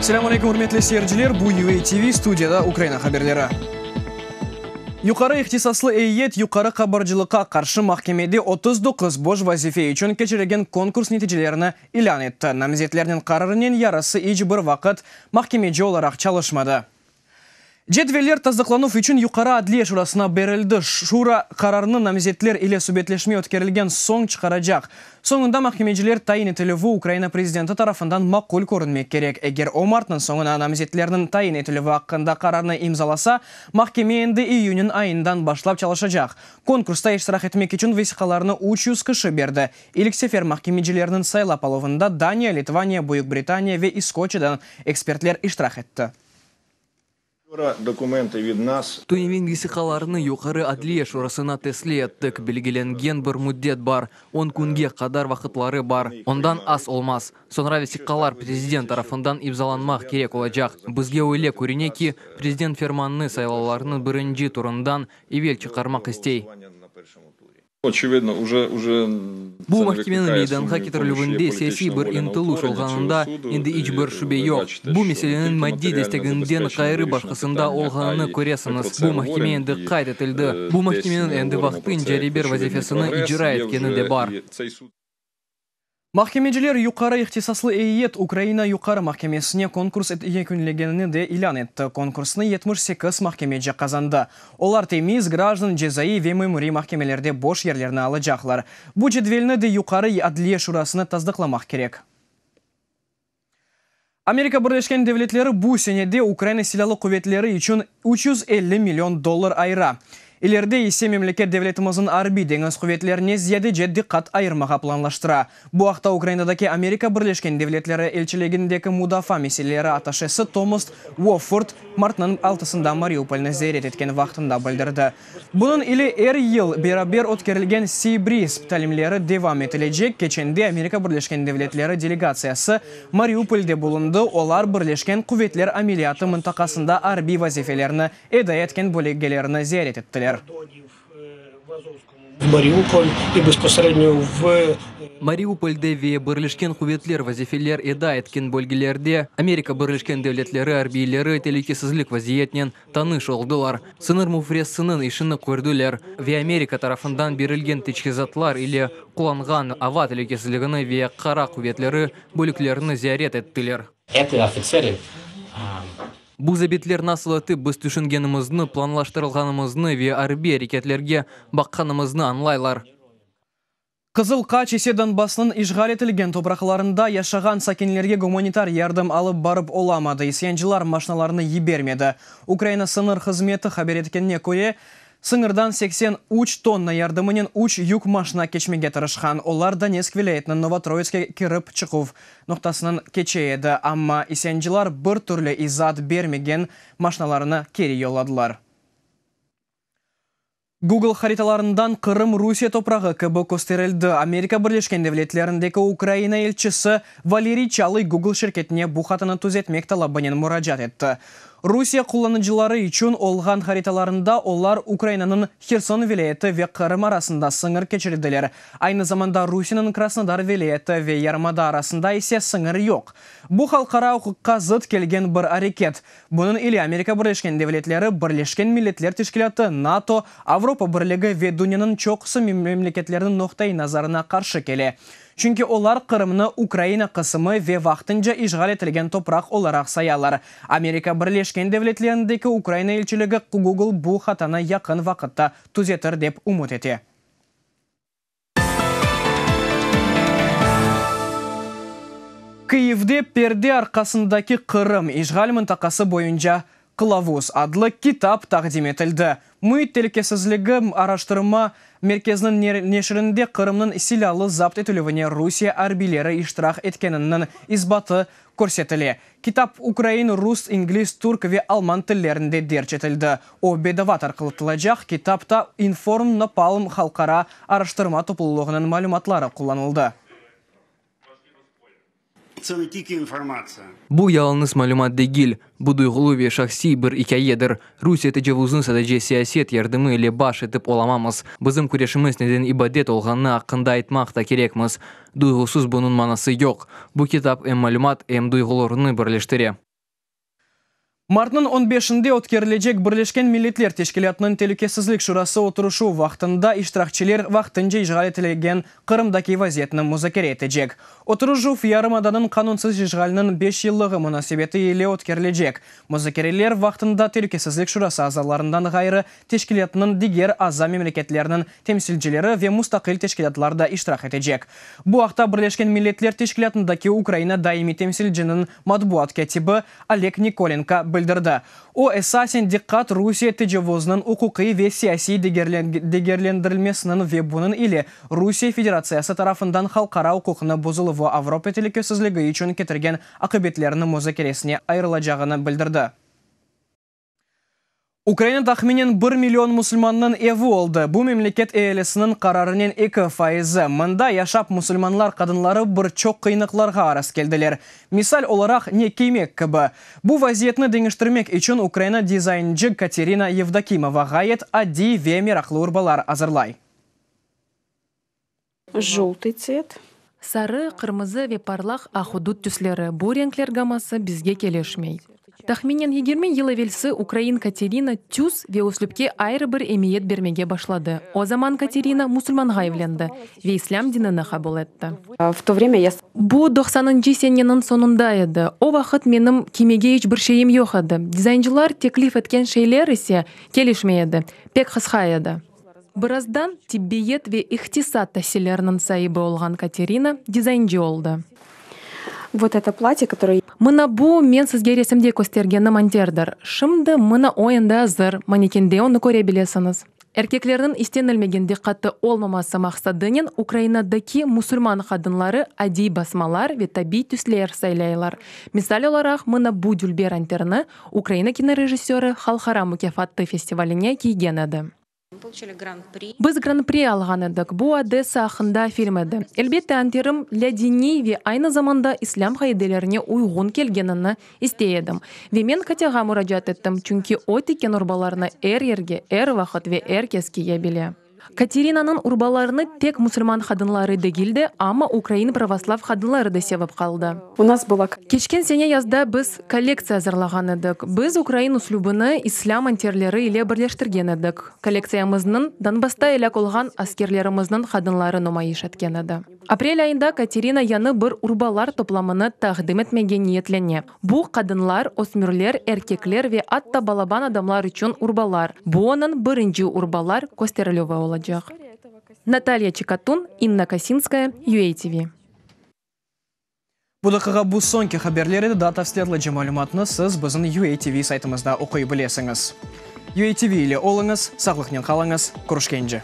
Selâm aleyküm, ürmetli seyirciler! Bu UA TV, studiyada Ukraina haberleri. Yuqarı ihtisaslı eyyet yuqarı qabarcılıqqa qarşı mahkemede 39 boş vazife içün keçirilgen konkurs neticelerini ilân etti. Namzetlerniñ qararınen yarısı iç bir vaqıt mahkemeci olaraq çalışmadı. Cedveller tasdıqlanuv içün Yuqarı Adliye Şurasına berildi. Şura qararnı namzetler ile subetleşme ötkerilgen soñ çıqaracaq. Soñunda mahkemeciler tayin etilüvi Ukraina prezidenti tarafından maqul körünmek kerek. Eger o martnıñ soñuna namzetlerniñ tayin etilüvi aqqında qararnı imzalasa, mahkeme endi iyünniñ ayından başlap çalışacaq. Konkursta iştirak etmek içün vesiqalarnı 300 kişi berdi. İlk sefer mahkemecilerniñ saylap aluvında Daniya, Litvaniya, Büyük Britaniya ve İskoçiyadan ekspertler iştirak etti. Tünevin vesiqalarnı Yuqarı Adliye Şurasına tesli ettik, belgilengen bir müddet bar, on künge qadar vaqıtları bar, ondan az olmaz. Soñra vesiqalar prezident tarafından imzalanmaq kerek olacaq. Bizge öyle körüne ki, prezident fermannı saylavlarnıñ birinci turından evel çıqarmaq istey. Bu mahkemeniñ meydanğa ketirilüvinde siyasiy bir ıntılış olğanında endi iç bir şübe yoq. Bu meseleniñ maddiy desteginden ğayrı başqasında olğanını köresiñiz. Bu mahkeme endi qayd etildi. Bu mahkemeniñ endi vaqtınca reber vazifesini icra etkeni de bar. Mahkemeciler Yuqarı ihtisaslı eyyet Ukraina Yuqarı mahkemesine konkurs yekünlegenini de ilân etti. Konkursnı 78 mahkemeci qazandı. Olar temiz, grajdan, cezaiy ve memuriy mahkemelerde boş yerlerni alacaqlar. Bu cedvelni de Yuqarı Adliye Şurasını tasdıqlamaq kerek. Amerika Birleşken Devletleri bu senede Ukraina Silâlı Quvetleri içün 350 million dollar ayıra. İleride ise memleket devletimizniñ Arbiy deñiz quvetlerine ziyadece diqqat ayırmağa planlaştıra. Bu aqta Ukrainadaki Amerika Birleşken Devletleri elçiligindeki mudafaa meseleleri attaşesi Tomas Uofford martnıñ altısında Mariupolnı ziyaret etken vaqtında bildirdi. Bunıñ ile er yıl beraber ötkerilgen Sea Breeze talimleri devam etilecek. Keçende Amerika Birleşken Devletleri delegatsiyası Mariupolde bulundı, olar Birleşken Quvetler ameliyatı mıntaqasında arbiy vazifelerni eda etken bölgelerini ziyaret ettiler. Mariupolde ve Birleşken Quvetler vazifeler eda etken bölgelerde Amerika Birleşken Devletleri arbiyleri telükesizlik vaziyetnen tanış oldılar, sıñır müfresiniñ işini kördiler ve Amerika tarafından berilgen teçhizatlar ile qullanğan ava telükesizligini ve qara quvetleri bölüklerini ziyaret ettiler. Bu zabitler nasıl etip biz tüşüngenimizni, planlaştırılğanımıznı ve arbiy areketlerge baqqanımıznı añlaylar. Qızıl Qaç ise Donbassnıñ işğal etilgen topraqlarında yaşağan sakinlerge gumanitar yardım alıp barıp olamadı, isyancılar maşnalarnı yibermedi. Ukraina sıñır hızmeti haber etkenine köre, sıñırdan 83 tonna yardımınen üç yük maşna keçmege tırışqan. Olar Donetsk vilâyetiniñ Novotroitske kirip çıquv noqtasından keçe edi, amma isyancılar bir türlü izaat bermegen maşnalarını keri yolladılar. Google haritalarından Qırım Rusiye toprağı kibi kösterildi. Amerika Birleşken Devletlerindeki Ukraina elçisi Valeriy Çalıy Google şirketine bu hatanı tüzetmek talabınen muracaat etti. Rusiye qullanıcıları içün olğan haritalarında olar Ukrainanıñ Herson vilâyeti ve Qırım arasında sıñır keçirdiler. Aynı zamanda Rusiyeniñ Krasnodar vilâyeti ve yarımada arasında ise sıñır yoq. Bu halqara uquqqa zıt kelgen bir areket. Bunıñ ile Amerika Birleşken Devletleri, Birleşken Milletler Teşkilâtı, NATO, Avropa Birligi ve dünyanıñ çoqusı memleketleriniñ noqta-i nazarına qarşı kele. Çünki olar Qırımnı Ukraina qısımı ve vaqtınca işğal etilgen topraq olaraq sayalar. Amerika Birleşken Devletlerindeki Ukraina elçiligi Google bu hatanı yaqın vaqıtta tüzetir dep ümüt ete. Kyivde Perde arqasındaki Qırım işğal mıntaqası boyunca qılavuz adlı kitap taqdim etildi. Müit telükesizligi araştırma merkeziniñ neşirinde Qırımnıñ silâlı zapt etilüvine Rusiye arbiyleri iştirak etkeniniñ isbatı körsetile. Kitap ukrain, rus, ingliz, türk ve alman tillerinde derc etildi. O, bedava tarqatılacaq. Kitapta İnformnapalm halqara araştırma toplulığınıñ malümatları qullanıldı. Bu yalıñız malümat degil, bu duyğulı ve şahsiy bir ikâyedir. Rusiye tecavuzını sadece siyaset yardımı ile baş etip olamamız. Bizim küreşimiz neden ibadet olğanı aqqında aytmaq da kerekmiz. Duyğusız bunıñ manası yoq. Bu kitap em malümat, em duyğularnı birleştire. Martnıñ on beşinde ötkerilecek Birleşken Milletler Teşkilâtınıñ Telükesizlik Şurası oturışuv vaqtında iştirakçiler vaqtınca işğal etilgen Qırımdaki vaziyetni muzakere etecek. Oturışuv yarımadanıñ qanunsız işğaliniñ beş yıllığı munasebeti ile ötkerilecek. Muzakereler vaqtında Telükesizlik Şurası azalarından ğayrı teşkilâtnıñ diger aza memleketleriniñ temsilcileri ve mustaqil teşkilâtlar da iştirak etecek. Bu aqta Birleşken Milletler Teşkilâtındaki Ukraina daimiy temsilciniñ matbuat kâtibi Oleg Nikolenko bildirdi. O, esasen diqqat Rusiye tecavuzınıñ uquqiy ve siyasiy degerlendirilmesiniñ ve bunıñ ile Rusiye Federatsiyası tarafından halqara uquqnı bozuluvı Avropa telükesizligi içün ketirgen aqibetleriniñ muzakeresine ayırılacağını bildirdi. Ukraina tahminen bir million musulmannıñ evi oldı, bu memleket ealisiniñ qararınen eki faizi. Mında yaşap musulmanlar qadınları bir çoq qıyınlıqlarğa rastkeldiler, misal olaraq, ne kiymek kibi. Bu vaziyetni deñiştirmek içün Ukraina dizayncı Katerina Yevdokimova ğayet adiy ve meraqlı urbalar azırlay. Joltıy tsvet. Sarı, qırmızı ve parlaq ahudut tüsleri, bu renkler gamması bizge kelişmey. Tahminen 20 yıl evelsi ukrain Katerina tüs ve üslüpke ayrı bir emiyet bermege başladı. O zaman Katerina musulmanğa evlendi ve islâm dinini qabul etti. V to vremya ya. Bu doqsanıncı seneniñ soñunda edi. O vaqıt menim kiymege iç bir şeyim yoq edi. Dizayncılar teklif etken şeyler ise kelişmey edi, pek qısqa edi. Birazdan tibbiyet ve iqtisat tasilleriniñ saibi olğan Katerina dizayncı oldı. Vot eto platye, kotoroye. Mına bu, men sizge resimde köstergenim anterdir. Şimdi mına o endi azır, manekende onı köre bilesiñiz. Erkeklerniñ istenilmegen diqqatı olmaması maqsadınen Ukrainadaki musulman qadınları adiy basmalar ve tabiy tüsler saylaylar. Misal olaraq, mına bu dülber anterni Ukraina kinorejissörı halqara mukâfatı festivaline kiygen edi. Biz Gran-pri alğan edik, bu Odessa aqqında film edi. Elbette, anterim lâdiniy ve aynı zamanda islâm qaidelerine uyğun kelgenini istey edim. Ve men Katâğa muracaat ettim, çünki o tikken urbalarnı er yerge, er vaqıt ve er kes kiye bile. Katerinanıñ urbalarını tek musulman qadınları degil de, amma ukrain pravoslav qadınları da sevip qaldı. U nas была. Keçken sene yazda biz kollektsiya azırlağan edik. Biz ukrain üslübini islâm anterleri ile birleştirgen edik. Kollektsiyamıznıñ Donbassta elâk olğan askerlerimizniñ qadınları numayış etken edi. Aprel ayında Katerina yañı bir urbalar toplamını taqdim etmege niyetlene. Bu, qadınlar, ösmürler, erkekler ve atta balaban adamlar içün urbalar. Bu onıñ birinci urbalar kösterilüvi olacaq. Natalya Çikatun, İnna Kosinskaya, UATV. Bu daqiqa bu soñki haberler edi, daa tafsilâtlıca malümatnı siz bizim UATV saytımızda oquy bilesiñiz. UATV ile oluñız, sağlıqnen qalıñız, körüşkence!